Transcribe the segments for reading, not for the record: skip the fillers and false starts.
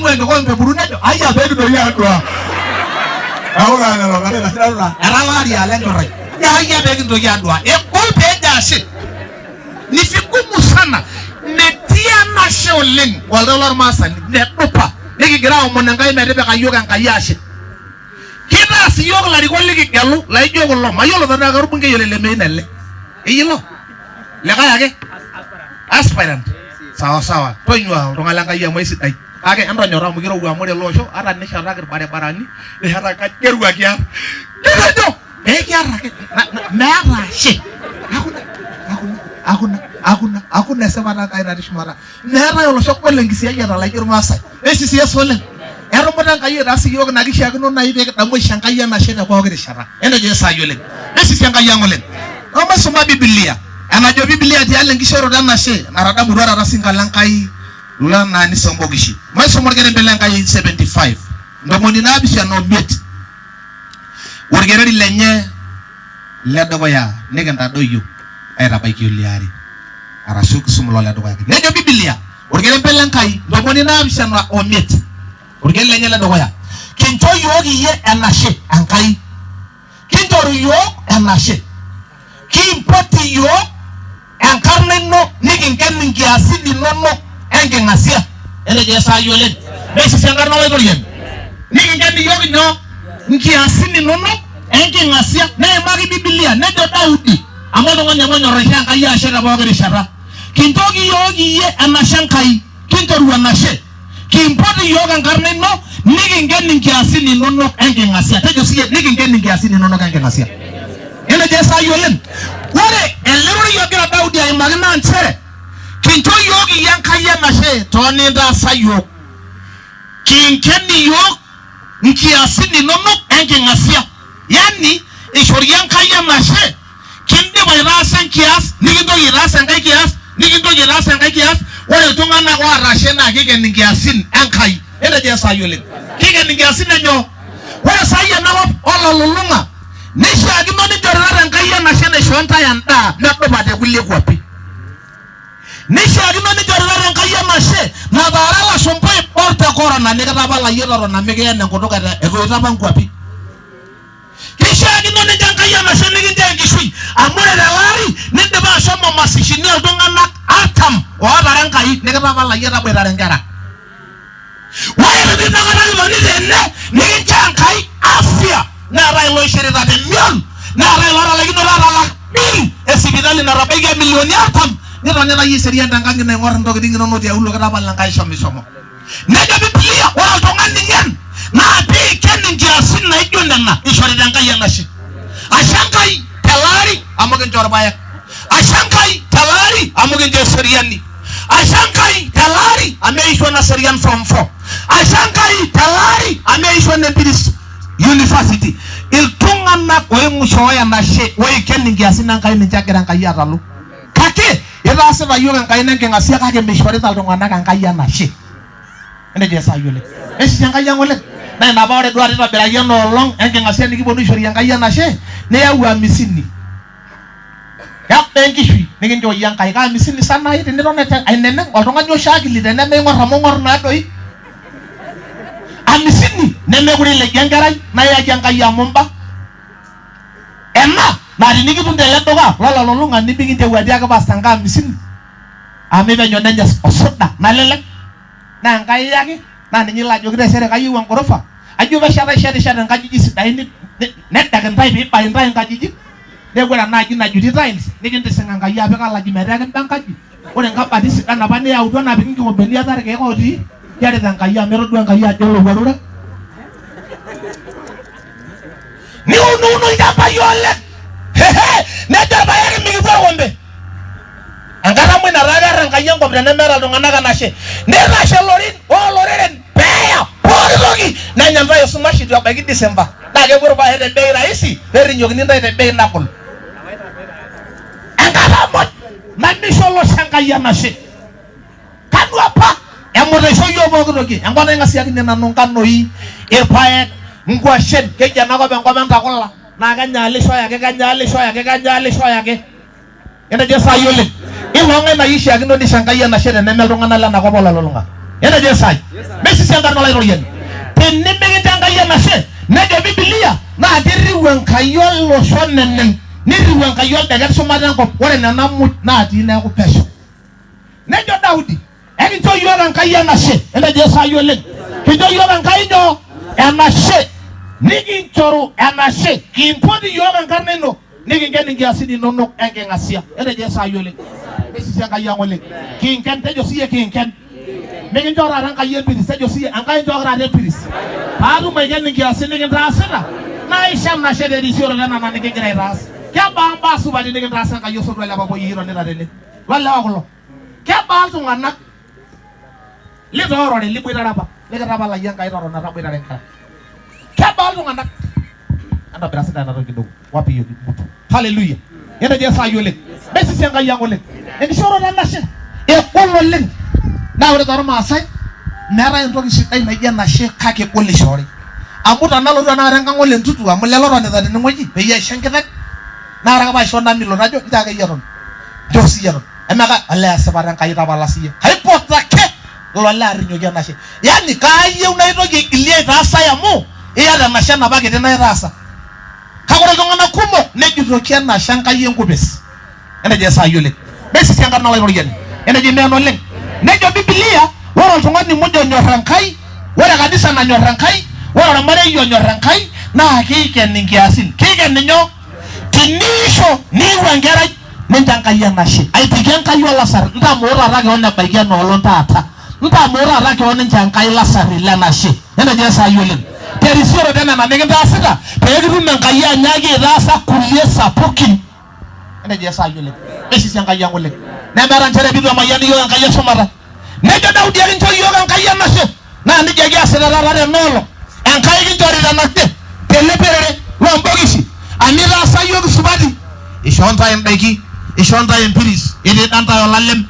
Ning'ua enkikombe buru nejo ayia pee kintoki adua. Neeku taa lelo karet ashe nanu taa etalaa alo enchorai. Nejo ayia pee kintoki adua. Egol pee ejo ashe. Ni vigumu sana. Metii enashe oleng oltau lormaasani medupa. Nikigira aomon Enkai metipika iyiook Enkai ashe. Kitaas iyiook ilarikok likigelu laijo kulo. Mayiolo tenaa korbungei ole Lemein ele. Iyiolo? Likae ake? Aspirant. Sawa sawa. Tonyua oltung'ani le Nkai amu aisidai. Kake entonyora amu kirowua amu ore ele osho ata nishetaki irbaribarani, nishetaki nkaji, kerua kiar. Kitejo ekiar ake. Meeta ashe. Hakuna, hakuna, hakuna, hakuna, hakuna esipata Enkai natii shumata. Meetae olosho ogol enkisiayiata laijo Irmaasai. Esisi Yesu oleng. Etumuta Enkai aitaas iyiook ina kishiakino nai pee kidamu aisho Enkai enashe te pooki rishata. Entejo Yesu ai oleng. Esisi Enkai ang oleng. Maisuma Biblia. Enajo Biblia tialo enkishooroto enashe natadamutua taata sinka le Nkai lanaa nisambokishi. Maisuma orkerembe le Nkai 75 75 orkereri lenye ledukuya nikintadoyio aitabaiki oliare arashu kisum ilo ledukuya ake. Nejo Biblia orkerembe le Nkai 75 orkereri lenye ledukuya, kincho iyiook iyie enashe Enkai, kinchoru iyiook enashe, kimpot iyiook enkarna ino nikinken inkiasin inonok enking'asia. Etejo Esai oleng, meisisi enkarna Olaitoriani, nikinken iyiook inyoo nkiasin inonok enking'asia. Neimaki Biblia nejo Daudi, amu oltung'ani apa onyor aishoo Enkai ashe te pooki rishata, kintoki iyiook iyie enashe Enkai, kinchoru enashe, kimpot iyiook enkarna ino nikinken inkiasin inonok enking'asia. Tejo siyie, nikinken inkiasin inonok enking'asia. Etejo Esai oleng, ore ele rorei ogira Daudi aimaki naa nchere kincho iyiook iyie Enkai enashe too nintaasa iyiook, kinken iyiook nkiasin inonok enking'asia. Yani eishori Enkai enashe kindipa aitaasa enkias nikintoki aitaas enkae kias nikintoki aitaas enkae kias. Ore iltung'anak oota ashe naa keiken inkiasin Enkai. Entejo esai oleng, keiken inkiasin enyoo? Ore sai enakop ololulung'a neishiakino ninchorita Enkai enashe naishoo ntae endaa medupa te kulie kuapi. Neishiakino ninchorita Enkai enashe nataara ilashumpa oibor te korona nikitapala iyie totona mikiyen enkutuk etoito apa nkuapi. Keishiakino nincho Enkai enashe nikinchoo enkishui amu ore tele ari nindipa ashomo masishini oltung'anak artam ootara Enkai nikitapala iyie taboitare inkera. Ore pee inakata kitoni tene nikinchoo Enkai afya neetae iloishirita te mion neetae ilootalaikinote atalak bill e sipitali natabaikia milioni artam nitonita iyie eserian tenkang ino aing'or intokitin inonok tiaulo kitapala Enkai shomishomo. Nejo Biblia ore oltung'ani ng'en naa piiken inkiasin naijo nena ishorita Enkai enashe. Ashe Enkai tele ari amu kinchoo irpaek. Ashe Enkai tele ari amu kinchoo eseriani. Ashe Enkai tele ari amu eishua Naserian form 4. Ashe Enkai tele ari amu eishua Nempiris University. Iltung'anak oishooyo enashe oiken inkiasin Enkai ninche egira Enkai atalu. Kake itaasita iyiook Enkai nenking'asia kake meishorita iltung'anak Enkai enashe. Entejo esai oleng. Esisi Enkai ang oleng. Naa ina paa ore duo itobiraki ena olong enking'asia nikiponu aishorie Enkai enashe niyau amisini. Kebaa enkishui nikinchoo iyie Enkai? Kaa amisini sa nai teniton aineneng oltung'ani oshaakili tenemeing'or amu ing'or naa doi. Amisini nemekure ileji enkerai naa iyaki Enkai amu imba. Ena naa tinikitum tele duka lololulung'a nimikinteru atiaki pasta nkaa amisini amu penyo nenya osuda nalelek naa Enkai iyaki naa ninye ilo ajoki taisere kayieu engorofa ajo peshetai shetisheti inkajijik sidain nedek intae piibai intae inkajijik neeku ore ena aji najuti tiles nikintising Enkai apik alaji metaa ekinba enkaji ore inkabati sidan apa niyautua naapiki inkikombeni etaa irkeek otii tiarita Enkai amu etodua Enkai ajo olowuaru ira. Niunuunu ilchambai oleng. Hehe, nejo irpaek mikipuo orkombe. Enkata muj nataa kear Enkai enkop tenemeeta iltung'anak enashe. Neitashe ilorin ooloreren peeya pooki toki nenya ntae esumash eitu ebaiki December. Naa kepuo irpaek te bei rahisi nerinyokini ntae te bei nagol. Enkata muj naimisho olosho Enkai enashe. Kanu apa emuta isho iyiook pooki toki. Enkop naing'asiakine nanu nkanoi, irpaek, nkuashen, keji ena kop enkop entakula naa kenyaalishoe ake, kenyaalishoe ake, kenyaalishoe ake. Entejo esai oleng. Ilo ng'ae nai ishiakino nisho Enkai enashe teneme iltung'anak lena kop ololulung'a? Etejo Esai, mesisi enkarna Olaitoriani. Tenimikincho Enkai enashe, nejo Bibilia, naa kirriu Enkai olosho neneng, nirriu Enkai oldeket shumata enkop, ore nena muj naatii neeku pesho. Nejo Daudi, ekincho iyiook Enkai enashe. Entejo Esai oleng. Kincho iyiook Enkai nyoo? Enashe. Nikinchoru enashe. Kimpot iyiook enkarna ino. Nikinken inkiasin inonok enking'asia. Etejo Esai oleng. Mesisi Enkai ang oleng. Kinken, tejo siyie kinken. Mikincho taata Enkai empiris, tejo siyie Enkai nchooki taata empiris. Paatum aiken inkiasin nikintaasita, naisho enashe terisioroto enena nikigira aitaas. Kebaa imbaa supati nikintaasa Enkai osotua le papuoyie itonita tene. Lolewa kulo. Kebaa iltung'anak litoorore liboitare apa nikitapalayie Enkai totona taboitare inkera. Kebaa iltung'anak entobira sindae ena toki kidogo wapi hiyo mtu. Haleluya. Entejo Esai oleng. Mesisi Enkai ang oleng. Enkishooroto enashe egol oleng. Naa ore tormaasai meetae entoki sidai naijo enashe kake egol ishoori. Amu tenalotu tenakata enkang ole Ntutu amu lelo otonita tenewueji peyie aisho enkiteng naa ore ake paisho namilo najo nchoo akeyie eton. Nchoo siyie eton. Emeka olee esipata Enkai tapala siyie. Kaipot ake ilo lee arrinyoki enashe. Yaani kaayieu naitoki aigilie aitaas ai amu iyata enashe enapa kiti naitaasa. Kake ore iltung'anak kumok nejutoki enashe Enkai enkupes. Entejo Esai oleng. Mesisi enkarna Olaitoriani. Entejo imeena oleng. Nejo Biblia ore oltung'ani muj onyor Enkai, ore kanisa nanyor Enkai, ore ormarei onyor Enkai naa keiken inkiasin. Keiken inyoo? Tiniisho niiu enkerai nincho Enkai enashe. Aitiki Enkai olasarr, ntamoo taata kewon ebaiki ena olong taata. Ntamoo taata kewon inchoo Enkai lasarri lenashe. Entejo Esai oleng. Terisioroto enena nikintaasita pee kitum Enkai anyaaki aitaasa kulie sapukin. Entejo Esai oleng. Mesisi Enkai ang oleng. Nemeeta nchere piitu emayian iyiook Enkai eshumata. Nejo Daudi ekincho iyiook Enkai enashe. Naa nejia kiasita taata tena olong. Enkai kinchorita enashe tele perere loo mbokisi amu itaasa iyiook isupati. Ishoo ntae indaiki, ishoo ntae empiris, itiida ntae olalem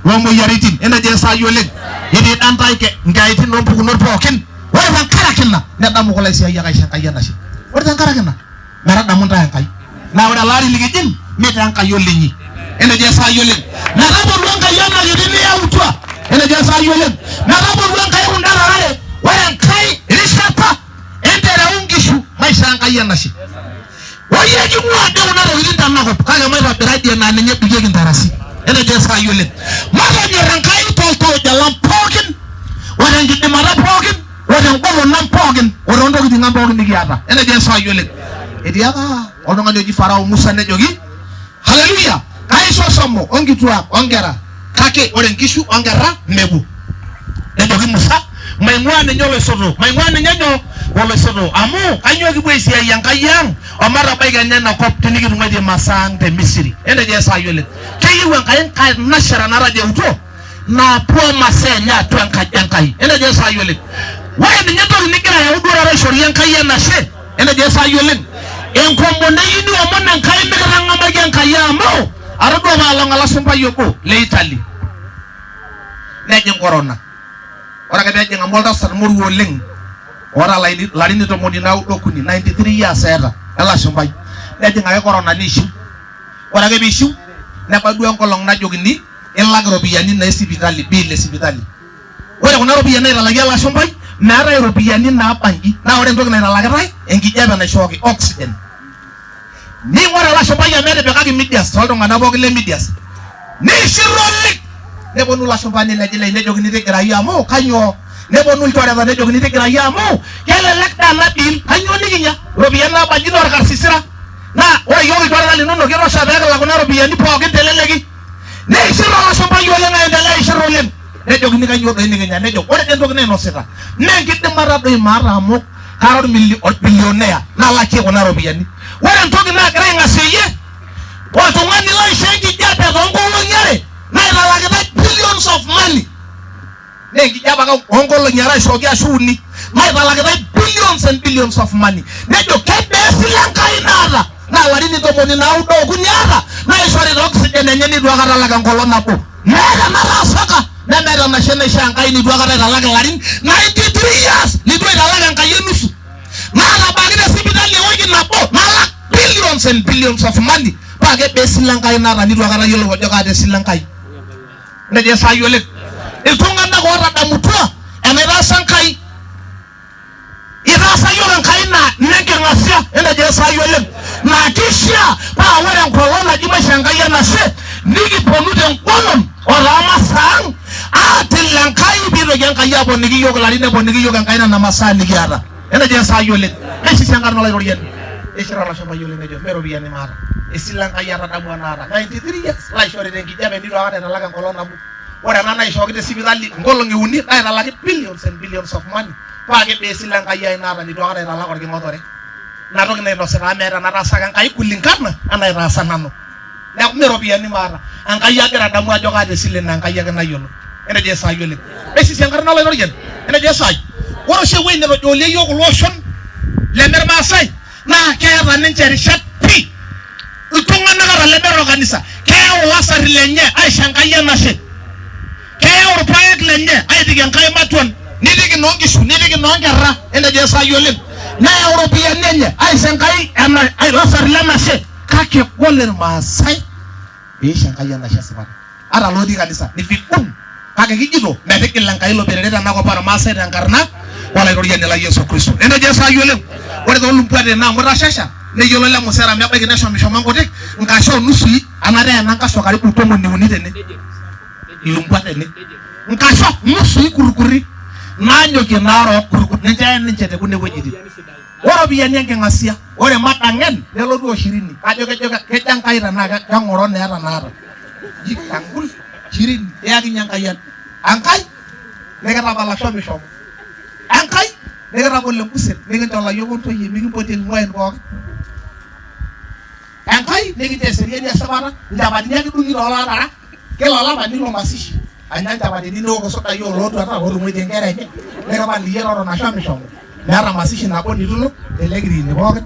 loo moyiaritin. Entejo Esai oleng. Itiida ntae inkeyaitin oo mpukunot pookin. Ore tenkaraki ina nedamu kulo aisiayiak aisho Enkai enashe. Ore tenkaraki ina metadamu ntae Enkai. Naa ore ele ari likijing mitaa Enkai olinyi. Entejo Esai oleng. Metaboru Enkai ena kiti niyautua. Entejo Esai oleng. Metaboru Enkai kunda tare. Ore enkae rishata entereu nkishu maishoo Enkai enashe. Oyie king'ua dii kuna tokitin tenakop kake maitobira dii enaa ninye ebikieki ntarasi. Entejo Esai oleng. Matonyor Enkai toltauja lang pookin o tenkidimata pookin o tengolon ang pookin o toontokitin ang pookin nikiata. Entejo Esai oleng. Etiaka oltung'ani oji Farao Musa nejoki, haleluya, kaisho shomo onkituak onkera kake ore nkishu onkerra mepuo. Nejoki Musa, maing'ua ninye oloisotoo, maing'ua ninye nyoo oloisotoo, amu kainyoo kipuo aisiai Enkai ang ometabai kenya ina kop tinikitung'uaitie masaa ang te Misiri. Entejo Esai oleng. Keyieu Enkai nkanashera natajeutuo naapuo masaa enye atua enkaji Enkai. Entejo Esai oleng. Ore ninye entoki nigira ayau duo taata aishorie Enkai enashe, entejo Esai oleng, enkomono eyieu niomon Enkai mikitang'amaki Enkai amu atodua apaelong olashumpai obo le Italy nejing corona. Ore ake peejing amu oltasat moruo oleng oota ilarin ntomoni naudo okuni, 93 years eeta ele ashumpai, nejing ake corona neishiu. Ore ake peishiu nebau duo enkolong najokini ilak iropiyiani naa esipitali, bill esipitali. Ore kuna ropiyiani naitalaki ele ashumpai meetae iropiyiani naabanji naa ore entoki naitalakitae enkijape naishooki oxygen. Neing'or ele ashumpai amu etipikaki medias tooltung'anak pookin le medias. Neishir oleng. Neponu ilashumpa nilejilej nejokini tigirayu amu kainyoo. Neponu ilchoreta nejokini tigirayu amu kelelek daa ena bill kainyoo nikinya. Iropiyiani naabanji naa olkarsisira. Naa ore iyiook ilchoreta linonok kitosha pee kilak kuna ropiyiani pookin teleleki. Neishir olashumpai oleng aendelea aishir oleng. Nejokini kainyoo doi nikinya. Nejo ore doi entoki nainosita naa enkidimata doi maata amu kara olbilionea nalakie kuna ropiyiani. Ore entoki naagira aing'asieyie oltung'ani laishoo enkijape toonkolong'i are naitalakitae billions of money naa enkijape ake oonkolong'i are aishooki ashu uni naitalakitae billions and billions of money. Nejo kebaa esile Enkai naata naa ilarin ntomoni naudo okuni aata naishorita oxygen enye neitu aikata alak enkolong nabo. Meeta enataasaka nemeeta enashe naishoo Enkai neitu aikata aitalak ilarin 93 years leitu aitalak Enkai enusu. Naatabaaki te sipitali ewiki nabo nalak billions and billions of money paa kebaa esile Enkai naata neitu aikata ayiolou ajo kaata esile Enkai. Nejo Esai oleng. Iltung'anak Ootadamutua enaitaasa Enkai. Itaasa iyiook Enkai naa nenking'asia entejo esai oleng naa kishaa paa ore enkolong naji maisho Enkai enashe nikiponu tengolon o too masaa ang aatil Enkai piitoki Enkai aponiki iyiook ilarin neponiki iyiook Enkai nena masaa nikiata. Entejo esai oleng. Kaisisi enkarna Olaitoriani. Neishir olashumpai oleng nejo mme ropiyiani maata. Esile Enkai atadamu enaata. 93 years laishori tenkijape neitu aikata aitalak enkolong nabo. Ore ena naishooki te sipitali nkolong'i uni naitalaki billions and billions of money paa kebaa esile Enkai ai naata neitu aikata aitalak olking'otore. Ina toki nainosita amu meeta enataasaka Enkai kulingana enaitaasa nanu. Neeku mme ropiyiani maata. Enkai agira adamu ajo kaata esile naa Enkai ake nayiolo. Entejo esai oleng. Esisi enkarna Olaitoriani. Entejo esai. Ore oshi ewueji netojoolie iyiook kulo oshon leme Irmaasai naa keeta ninche irishat pii. Iltung'anak ata lemeeta kanisa keyau ilasarri lenye aisho Enkai enashe. Keyau irpaek lenye aitiki Enkai matuan, nitiki inoo nkishu, nitiki inoo nkerra, entejo esai oleng. Neyau iropiyiani enye aisho Enkai ilasarri lenashe. Kake egol Irmaasai peisho Enkai enashe esipata. Ata lotii kanisa ni vigumu, kake kijito metigila Enkai ilo perere tenakop ormaasai tenkarna Olaitoriani lai Yesu Kristo. Entejo esai oleng. Ore too Lumpua tene amu itashasha neyiolo le musera amu ebaiki neshomishoma nkutik nkasho onusui anateena nkasho karibu tomoni uni tene Lumpua tene nkasho nusui kurikuri naanyokie narook kurikuri ninche eya ninche te kune wuejitin. Oropiyiani enking'asia ore madang'en nelotu oshirini kajo kejo kejo Enkai tenaa keng'oro naa eeta naata ji kangul shirini iyakinye Enkai Enkai nikitapala shomishomo Enkai nikitabolo embuset nikincho ilayiok ontoyie mikimpotieki imuain pookin Enkai nikincho eseriani esipata inchapatini ake idung'i toolaatara kila olapa nilo masishi anya inchapatini niok isudai olootuata ootung'uaitie inkera enye nikipal iyie totona shomishomo meeta masishi nabo nitu ilo tele kiriini pookin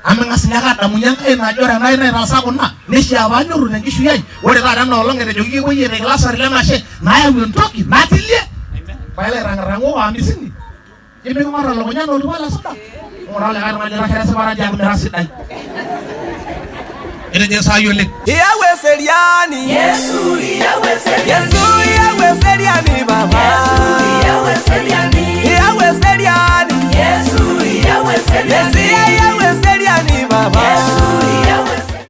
amu ing'as ninye ake adamunye Enkai najo ore ena naitaasa kuna neishiaa paanyorru tenkishui ai ore taata ena olong etejoki kepuoi aitaki lasarri lenashe nayau entoki natilie pailo airang'irang'u o amisini Nimiking'or elukunya anaa oltupa le suda. Ng'ura likae tung'ani oitashare esipata tiaku mira sidai. Etejo esai oleng. Iyau eseriani. Yesu iyau eseriani. Yesu iyau eseriani baba. Yesu iyau eseriani. Iyau eseriani. Yesu iyau eseriani. Mesia iyau eseriani baba. Yesu iyau eseriani.